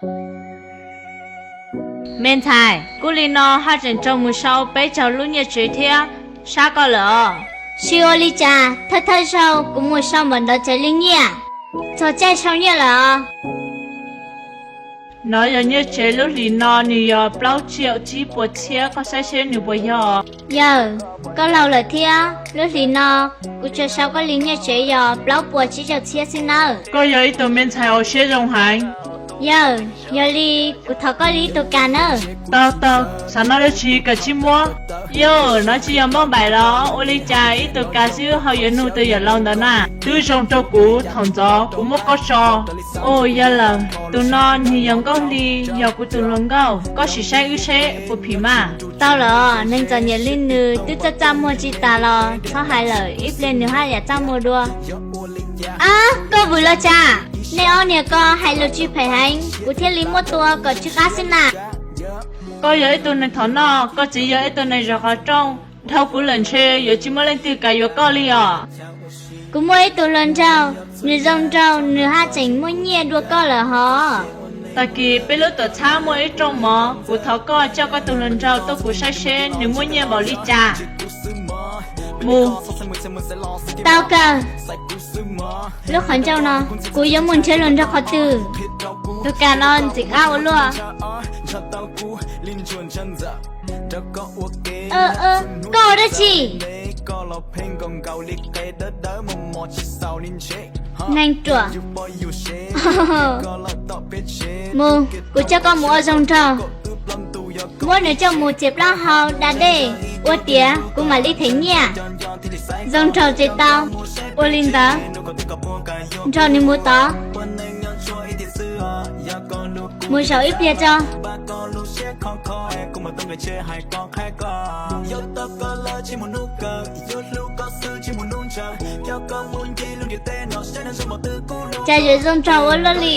Me ntxhais, kuj li no haj tseem raug mus sau peb caug lub nyiaj tsev thiab sab koj lawm os. Tsis ua li cas, thawj thawj zaug kuv mus sau npaum ntawd ces li nyiaj, txog caij sau nyiaj lawm os. No yog nyiaj tsev lub hlis no, nws yog plaub tsiaum tsib puas txhiab, koj saib seb nws puas yog. Yawm, koj laug lawm thiab, lub hlis no kuv tsuas sau koj li nyiaj tsev yog plaub puas tsib caug txhiab xwb nawb. Koj yog ib tug me ntxhais uas siab zoo heev. Yawm, yog li kuv thov koj li ib tug kas nawb. Tau tau, xav noj dab tsi kawg tsij muab. Yawm, no tsis yog npauj npaim los? Ua li cas ib tug kas xwb ho yuav nug tus yawm laus ntawd na? Twb zoo rau kuv, thaum ntxov kuv muab koj tso. Ua yog lawm, tus no nws yog Nkauj Hli, yog kuv tus hluas nkauj, koj sim saib wb seb puas phim mas. Tau lawm, neeg txom nyem li nws twb txaj txaj muag tsis tas los txhob hais lawm, ib pliag nws haj yam txaj muag dua. Ab, koj vwm los cas? Nej ob niag ko hais lus tsis phem heev, kuv thiaj li muab tua kom tsw qab xwb na. Koj yog ib tug neeg thov noj, koj txiv yog ib tug neeg zov qhov rooj, dhau kuv lawm ntshe yuav tsis muaj leej twg kam yuav koj li os. Kuv muaj ib tug hluas nraug, nws zoo nraug, nws haj tseem muaj nyiaj dua koj lawm hos. Tag kis peb lub tuam txhab muaj ib rooj mov, kuv thov koj coj koj tus hluas nraug tuaj kuv saib seb nws muaj nyiaj npaum li cas. Mus. Tau kawg. Lub qhov ncauj no, kuv yuav mus nrhiav hluas nraug qhov twg? Tus kas no ntxim qab ua luaj. Koj ua dab tsi? Neeg ruam. Mus, kuv coj koj mus ua zoo nraug. Muab nws coj mus txiav plaub hau da dej ua tiav, kuv mam li them nyiaj. Zoo nraug tsis tau. Ua li ntawd, nrog nws mus tod. Mus zaum ib pliag tso. Cas yuav zoo nraug ua luaj li.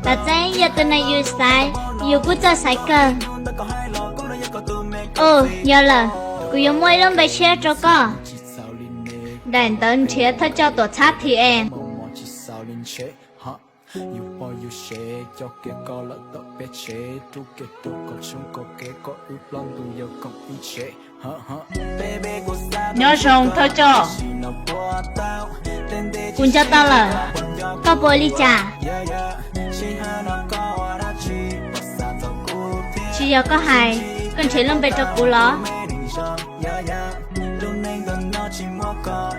Tam tseeb yog tus neeg yus xaiv, yus kuj txawj xaiv kawg. Ua, yog lawm, kuv yuav muaj ib lub npe tshiab rau koj. Daim ntawv nrhiav thawj coj tuam txhab T N. Nyob zoo thawj coj. Kuv nco tau lawm. Koj puas ua li cas? Tsis yog koj hais, koj nrhiav lub npe rau kuv los?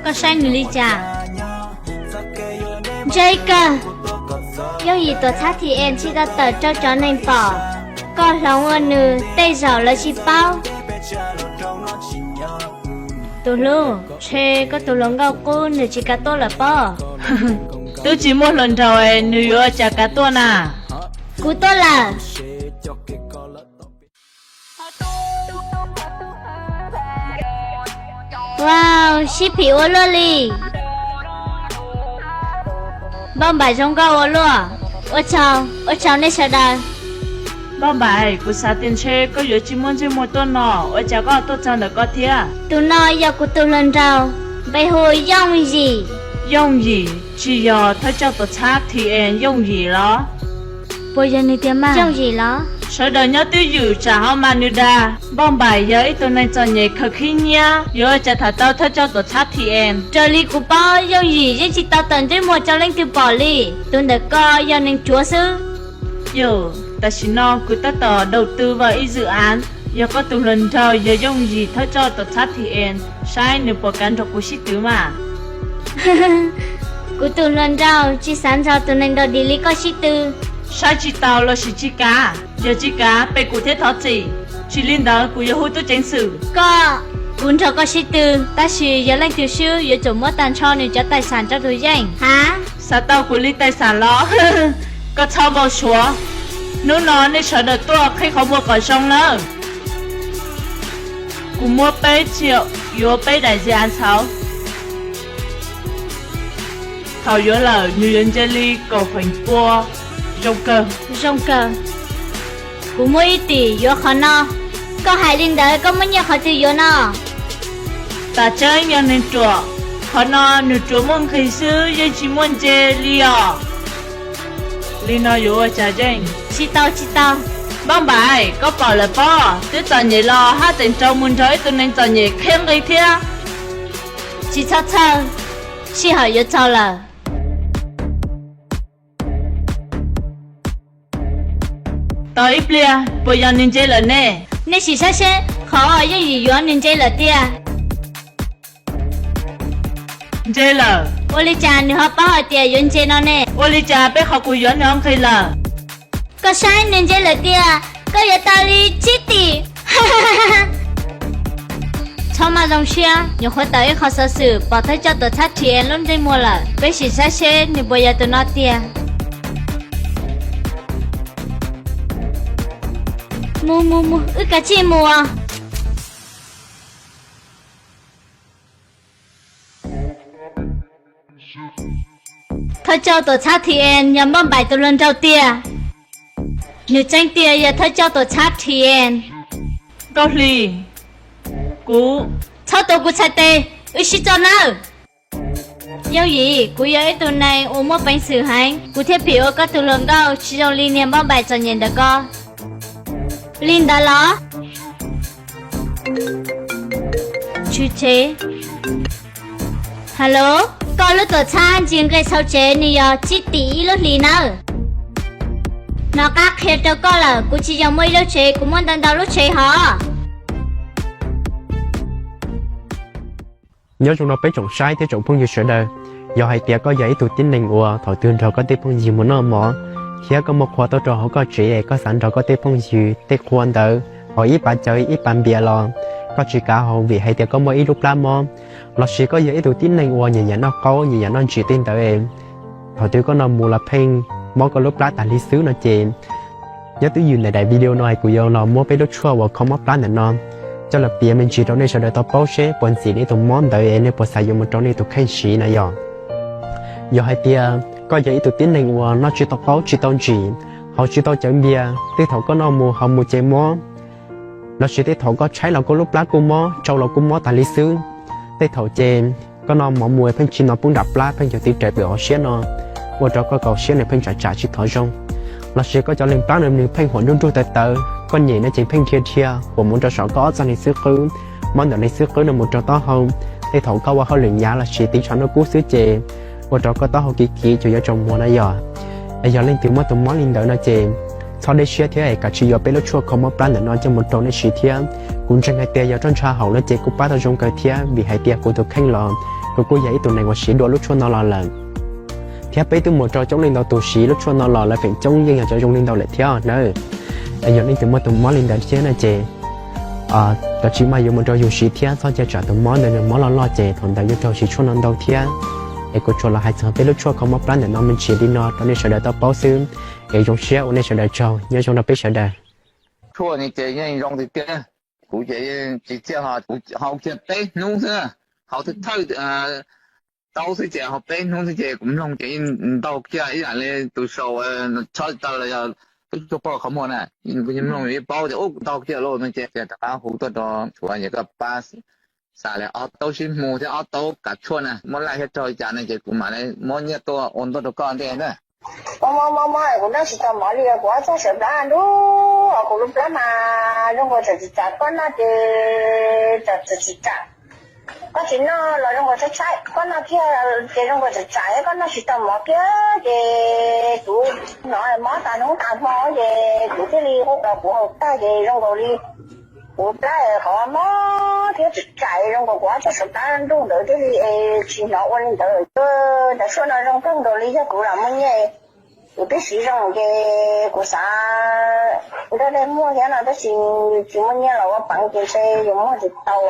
Koj saib nws li cas? Ntshe kawg, yooj yim tuam txhab T N tsis tau tawm rau cov neeg pom. Koj hloov ua nws tej zaum lawv tsis paub. Tus hlub, ntshe koj tus hluas nkauj qub nws tsis kam tuaj lawm pob. Twb tsis muaj hluas nraug es nws yuav ua cas kam tuaj na? Kuv tuaj lawm. Wow, sib phim ua luaj li. Npauj Npaim zoo nkauj ua luaj. Ua tsaug, ua tsaug nej sawv daws. Npauj Npaim, kuv xav tias ntshe koj yuav tsis muaj ntsej muag tuaj no, ua cas koj tuaj txog ntawm ko thiab? Tus no yog kuv tus hluas nraug, npe hu Yooj Yim. Yooj Yim, tsis yog thawj coj tuam txhab T N Yooj Yim los? Puas yog nws tiag mas? Yooj Yim los? Sawv daws nyob twj ywm tsam ho mas nws dag. Npauj Npaim yog ib tug neeg txom nyem khaws khib nyiab, yuav ua cas tham tau thawj coj tuam txhab T N. Raws li kuv paub Yooj Yim yeej tsis tau tawm ntsej muag rau leej twg pom li. Tus ntawm ko yog neeg tsuav xwb. Yog, tam sim no kuv tab tom đầu tư vào ib dự án, yog koj tus hluas nraug yog Yooj Yim thawj coj tuam txhab T N, saib nws puas kam nrog kuv sib twv mas. Kuv tus hluas nraug tsis xav nrog tus neeg dog dig li koj sib tw. Saib tsis taus los sis tsis kav? Yog tsis kav pem kuv thiab thov txim, tsis li ntawd kuv yuav hu tub ceev xwm. Koj, kuv nrog koj sib tw, tab sis yog leej twg swb yuav tsum muab tag nrho nws cov tài sản rau tus yeej. Hav? Xav tau kuv li tài sản los? Koj txhob npau suav. Hnub no nej sawv daws tuaj qhib qhov muag kom zoo nawb. Kuv muab peb triệu yuav peb đại diện án xauv. Thaum yuav lawm nws yuav nce li kaum feem pua. Zoo kawg. Zoo kawg. Kuv muab ib tỷ yuav qhov no. Koj hais li ntawd koj muab nyiaj qhov twg yuav no? Tam tseeb yog neeg ruam, qhov no nws tsuas muaj nqis xwb yeej tsis muaj nce li os. Li no yuav ua cas yeej? Tsis tau, tsis tau. Npauj Npaim, koj pom lawm pob, twb txom nyem los haj tseem raug mus nrog ib tug neeg txom nyem khiav nqi thiab. Tsis txhob txhawj, sij hawm yuav txog lawm. Tos ib pliag, puas yog nws ntse lawm ne? Nej sim saib seb, qhov Yooj Yim yuav nws ntse lawm tiag. Ntse lawm. Ua li cas nws ho paub hais tias yuav ntse no ne? Ua li cas peb qhov kuv yuav nws ho nqis lawm? Koj saib, nws ntse lawm tiag, koj yuav tau li tsib tim. Txhob maj zoo siab, nyuam qhuav tawm ib qho xov xwm pom thawj coj tuam txhab T N lub ntsej muag lawm, peb sim saib seb nws puas yog tus no tiag. Mus mus mus, wb kav tsij mus os. Thawj coj tuam txhab T N yog Npauj Npaim tus hluas nraug tiag. Nws tseeb tiag yog thawj coj tuam txhab T N. Nkauj Hli, kuv. Txhob tua kuv txhais tes, wb sib tso nawb. Yooj Yim, kuv yog ib tug neeg uas muaj peev xwm heev, kuv thiaj phim ua koj tus hluas nkauj tsis zoo li niag Npauj Npaim txom nyem ntawm ko. Li ntawd los? Tswv tsev. Hello, koj lub tuam txhab ntsis nqe txhau tsev nws yog tsib tim ib lub hlis nawb. Hnov qab qhia rau koj lawm, kuv tsis yog muaj ib lub tsev, kuv muaj ntau ntau lub tsev hos. Nyob zoo rau peb tsoom saib thiab tsoom phooj ywg sawv daws, yog hais tias koj yog ib tug tib neeg uas thaum twg nrog koj tej phooj ywg mus noj mov, thiab koj muaj qhua tuaj rau hauv koj tsev, koj xav nrog koj tej phooj ywg tej qhua ntawd haus ib pas cawv ib pas npias los koj tsis kav haus vim hais tias koj muaj ib lub plab mob, lossis koj yog ib tug tib neeg uas nyiam yam noj qaub nyiam yam noj ntsim tej ntawd, thaum twg koj noj mus los pheej mob koj lub plab tas li xwb no ces, nyob twj ywm ntawm daim video no kuv yuav los muab peb lub tshuaj uas kho mob plab ntawm no coj los piav me ntsis rau nej sawv daws tau paub seb puas ntxim nej tus mob ntawd es nej puas xav yuav mus rau nej tus kheej siv na yom. Yog hais tias koj yog ib tug tib neeg uas noj tsis tau qaub tsis tau ntsim, haus tsis tau cawv npias, tej thaum koj noj mus haus mus ces mob, lossis tej thaum koj tshaib los koj lub plab kuj mob, tsau los kuj mob tas li xwb. Tej thaum ces koj noj mov mus pheej tsis hnov poob nram plab, pheej yog tiv raws pem hauv siab no, ua rau koj kaum siab nws pheej tsam tsam tsis thov zoo. Lossis koj cov leeg plab no nws pheej huam nruj nruj tawv tawv, koj nyem no ces pheej dhia dhia huam mus rau saum koj ob txoj neeg xwb qwb, mob ntawm neeg xwb qwb no mus rau taub hau. Tej thaum koj ua hauj lwm nyav lossis tiv tsho hnub kub xwb ces ua rau koj taub hau kiv kiv ces yuav tsaus muag na yom. Es yog leej twg muaj tus mob li ntawd no ces txhob deb siab thiab es kav tsij yuav peb lub tshuaj kho mob plab ntawm no coj mus rau nej siv thiab. Kuv ntseeg hais tias yog roj ntsha haum no ces kuj pab tau zoo kawg thiab vim hais tias kuv tus kheej los kuv kuj yog ib tug neeg uas siv dua lub tshuaj no los lawm. Thiab peb twb mus rau coob leej ntau tus siv lub tshuaj no los lawv feem coob yeej yog cov zoo li ntawd lawm thiab nawb. Es yog leej twg muaj tus mob li ntawd thiab no ces kav tsij maj yuav mus rau yus siv thiab txhob cia tsam tus mob ntawd nws mob loj loj ces thaum ntawd yuav raug siv tshuaj no ntau thiab. Es kuv tsuas los hais txog peb lub tshuaj kho mob plab ntawm no me ntsis li no rau nej sawv daws tau paub xwb. Es zoo siab ua nej sawv daws tsaug, nyob zoo rau peb sawv daws. Tshuaj no ces yeej zoo tiag tiag. Kuv ces tsis txiaj ho kuv haus kiag peb hnub xwb, haus thawj thawj tau xwb ces haus peb hnub xwb ces kuv mloog ces yeej ntau kiag ib yam li tus sau tshawb taw los yog tub tsuag pog qhov muag na. Kuv yeej mloog yeej paub tias ub ntau kiag lauj no ces rov qab hu tuaj rau tsuav ces koj pab xa li ob taub sib hmu thiab ob taub kav tshuaj na, muab laij thiab raug li cas no ces kuv mam li muab nyiaj tuaj ua ntuj rau koj ntej na. Mob mob mob mob kuv noj tsis tau mov li, kuv ob txoj sawv plab ntuj, kuv lub plab mas zoo nkaus txawm tsis tsam, koj noj ces txawm tsis tsam, koj tsis noj los zoo nkaus tshaib tshaib, koj noj kiag ces zoo nkaus tsam tsam, koj noj tsis tau mov kiag ces kuv hnov mob tas hnub tas hmo ces kuv thiaj li hu los kuv haus tag ces zoo nkaus li kuv plab qhov mob thiab tsam tsam zoo nkaus kuv ob txoj sawv plab ntuj ntawd thiaj li tsis hnov ua li ntawd. Cov tshuaj no zoo kawg nkaus li, yog kuv lam muaj nyiaj, kuv twb siv zoo ces kuv xav nrog nej muag thiab no tab sis tsis muaj nyiaj los ua peev ces ntshe yuav muag tsis tau.